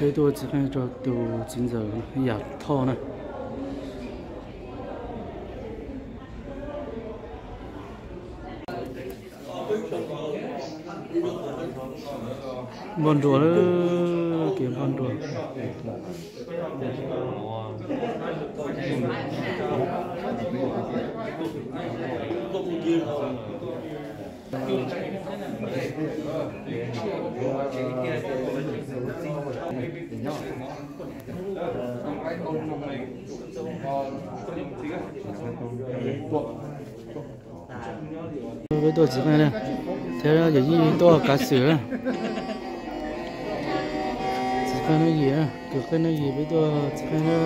Peb tuaj txiv qeej rau tus txiv ntxawm Yam Thoj na. Npoj nruas lawm, kev npoj nruas. Peb tuaj txiv qeej na, thiab yawm yij tuaj kav xwm na. Txiv qeej Nab Yim, kwv qeej Nab Yim, peb tuaj txiv qeej na.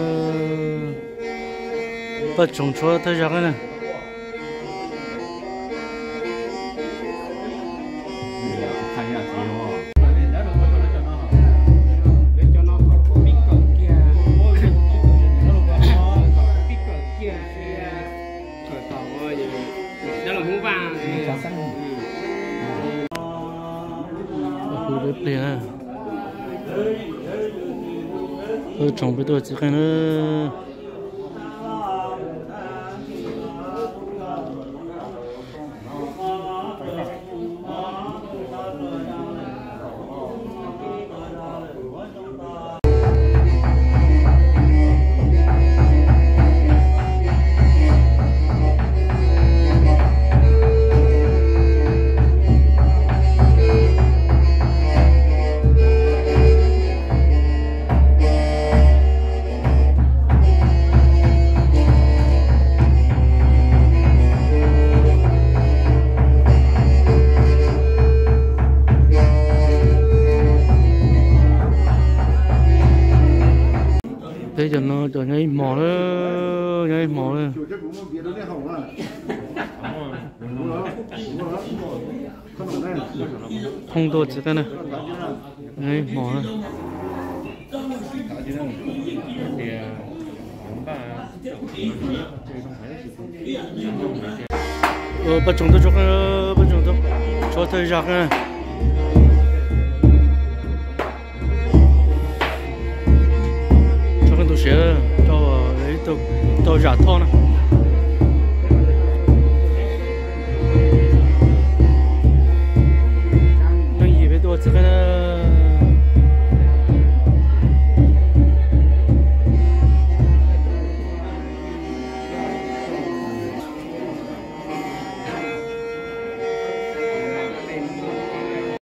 Paj tsoom tshuav thawj zaug qeej na. Hu peb pliag na. Paj tsoom peb tuaj txiv qeej na. Peb cov no cov nyob ib hmos lawm, nyob ib hmos lawm. Thoob tuaj txiv qeej na, nyob ib hmos na. Paj tsoom tuaj tshuav qeej, paj tsoom tuaj tshuav thawj zaug qeej. Tshuav qeej tu siav rau Yam Thoj na. Nab Yim peb tuaj txiv qeej na.